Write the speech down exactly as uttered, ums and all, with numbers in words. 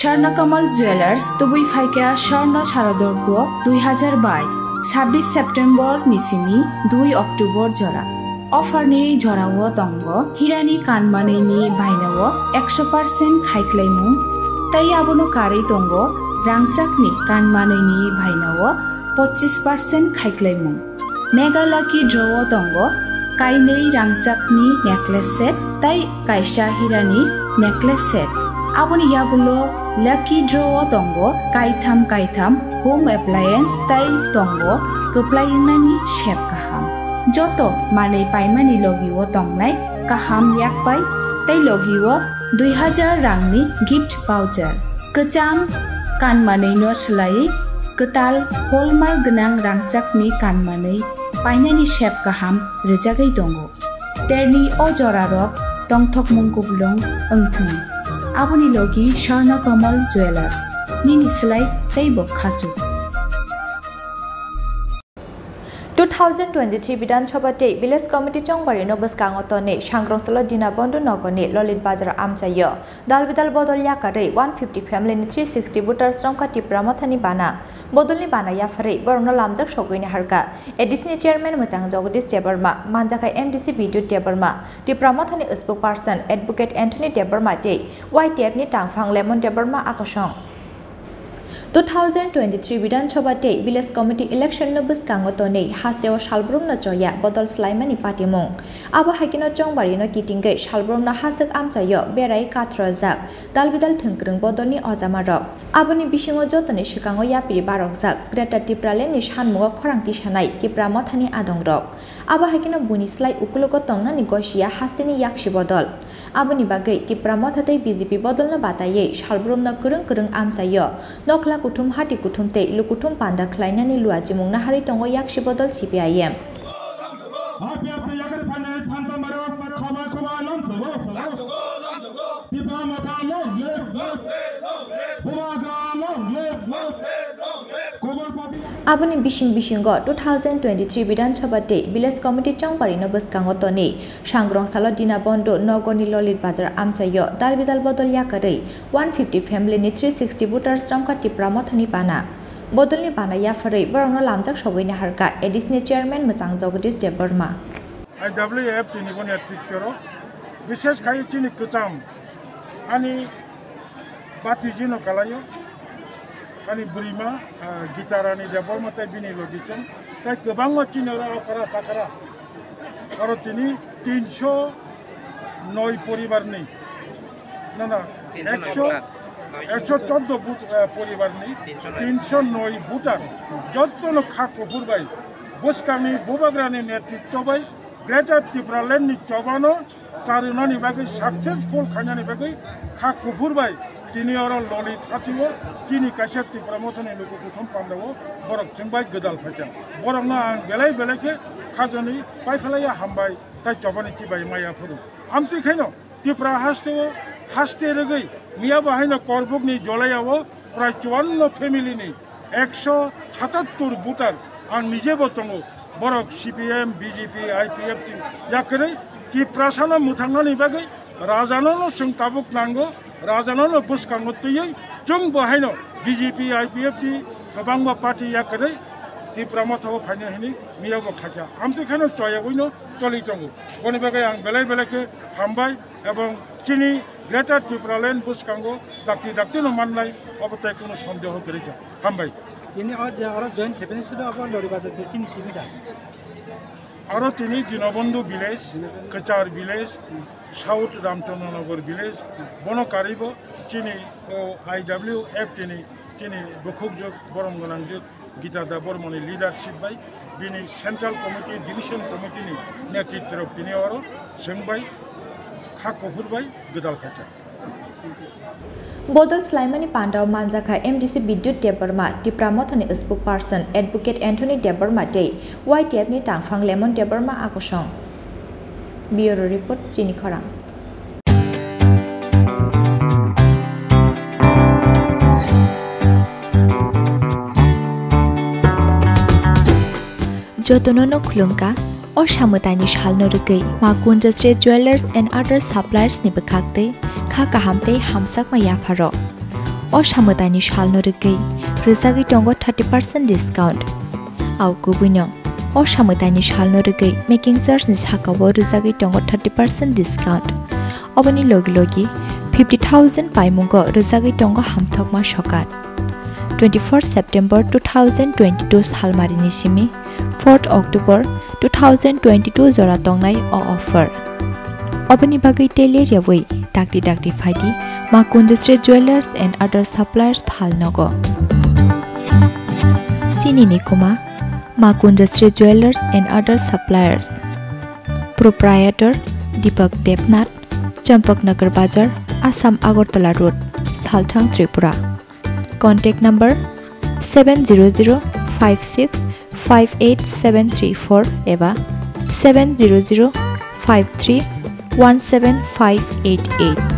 Swarna Kamal Jewelers, tubui phaikha Swarna Sharadorgo dui hazar bais, sabbish September ni simi dui October jora. Offer ni jorao tongo hirani kanmanwi ni bainao ekso percent khaiklaimung, tei abono karwi tongo rangchakni kanmanwi ni bainao pochis percent khaiklaimung. Mega Lucky Draw o tongo kainwi rangchakni necklace set tei kaisa hirani necklace set. Aboni yagulo Lucky Draw o tongo kaitham kaitham home appliance tei tongo kwplai wngnani sep kaham. Joto manwi paimani logi o tongnai kaham yakpai tei logi o dui hazar rangni gift voucher. Kwcham kanmanwi no swlaiwi kwtal hallmark gwnang rangchakni kanmanwi painani sep kaham rwjagwi tongo. Terni o jorarok tongthokmung kuplung wngthung. Aboni logi Swarna Kamal Jewelers, nini swlai teibo khachuk. Two thousand twenty-three Bidhan Sabha tei Village Committee chongbari no bwskango tonwi Sangrong salo Dina Bandhu nogoni Lolit Bazar amchaio dal bidal bodol yakarwi one fifty family ni three sixty voters romkha Tipra Mothani bana. Bodolni bana yapharwi borokno lamjak sogwini harkha A D C ni chairman mwchang Jagadish Debbarma, manjakha M D C Bidyut Debbarma, Tipra Mothani spokesperson Advocate Anthony Debbarma tei Y T F ni tangphang Lemon Debbarma akosong. Two thousand twenty-three Bidhan Sabha tei Village Committee election no bwskango tonwi hasteo salbrumno choya bodol swlaimani patimung. Abo hai kheno chongbari no kitingwi salbrumno haswk amchaio berai kathrojak dal bidal thwngkwrwng bodolni ojamarok. Aboni bisingo jotoni swkango yapri barokjak Greater Tipraland ni sanmungo khorang tisanai Tipra Mothani adongrok. Abo hai kheno buini slai ukulogo tongnani gosia hasteni yaksi bodol. Aboni bagwi Tipra Motha tei B J P bodolno bataiwi salbrumno kwrwng kwrwng amchaio. Nokhla kuthum, hati kuthum tei lukuthum panda khlainani luachimung naharwi tongo yaksi bodol C P I M. Tipra Motha long live! Bubagra long live! Koborpati. Aboni bising bisingo two thousand twenty-three Bidhan Sabha tei Village Committee chongbarino bwskango tonwi Sangrong salo Dina Bandhu nogoni Lolit Bazar amchaio dal bidal bodol yakarwi one fifty family ni three sixty voters romkha Tipra Mothani bana. Bodolni bana yapharwi borokno lamjak sogwi naharkha A D C ni chairman mwchang Jagadish Debbarma. I W F T ni bo netritwrok, bishesh khai chini kwcham ani bati jino kalaio, ani bwrwima, ah, Gita Rani Debbarma tei bini logi chwng, tei kwbangma chini oro okra chakra, oro tini tinsho noi poribarni, na, na, tinsho noi ekso, voter. Ekso chordo but-, eh, poribarni, tinsho noi. Tinsho noi voter, jottono kha kuphur bai, bwskangni bubagrani netritwo bai, Greater Tipraland ni chobano charwnani bagwi, successful khainani bagwi kha kuphur bai tini oro Lolit hatio chini kaisa Tipra Mothani luku kuthum pandao borok chwng bai gwdal phaikha. Borokno ang belai belai khe khajani paiphalaiya hambai tei chobani chibai maya phuru. Amtwi khaino Tipra hasteo haste rwgwi miya bo haino Korbukni Jolaiao prai chuanno family ni ekso satattur voter ang nije bo tongo, borok C P M, B J P, I P F T yakarwi Tiprasano mwthangnani bagwi rajano no chwng tabuk nango, rajano no bwskango twiwi chwng bo haino B J P, I P F T kwbangma party yakarwi Tipra Mothao phaino hwnwi miya bo khaikha. Amtwi kheno choyagwino choli tongo. Boni bagwi ang belai belai khe hambai. Ebong chini Greater Tipraland bwskango dakti dakti no mannai, obo tei kunu sondeho kwrwi kha. Hambai. Tini o je oro join khaipani sudu abo Lolit Bazar bisini simi da? Aro tini Dinobandhu village, Dinobandhu. Kwchar village, Hmm. South Ramchandranagar village, Hmm. Bono karibo chini o I W F T ni chini bukhukjwk, borom gwnangjwk Gita Debbarmani leadership bai, bini Central Committee, Division Committee ni netritwrok tini oro chwng bai kha kuphur bai gwdal khaikha. Bodol swlaimani pandao manjakha M D C Bidyut Debbarma, Tipra Mothani spokesperson Advocate Anthony Debbarma tei Y T F ni tangphang Lemon Debbarma akosong. Bureau Report, Chini Khorang. Jotono no khulumkha, o samwtaini salno rwgwi Ma Kunjasri Jewellers and Other Suppliers ni bwkhak twi kha kaham tei hamsakma yapharo. O samwtaini salno rwgwi rwjagwi tongo thirty percent discount. Au kubuino o samwtaini salno rwgwi making charge ni sakao rwjagwi tongo thirty percent discount. Oboni logi logi fifty thousand paimungo rwjagwi tongo hamthokma sokat. Twenty-four September two thousand twenty-two salmarini simi fourth October two thousand twenty-two jora tongnai o offer. Oboni bagwi tele ryawi dakti dakti phaidi Ma Kunjasri Jewellers and Other Suppliers phalnogo. Chini ni kuma Ma Kunjasri Jewellers and Other Suppliers. Proprietor Deepak Debnath, Champaknagar Bazar, Assam Agartala Road, Salthang, Tripura. Contact number seven zero zero five six five eight seven three four eba seven zero zero five three one seven five eight eight.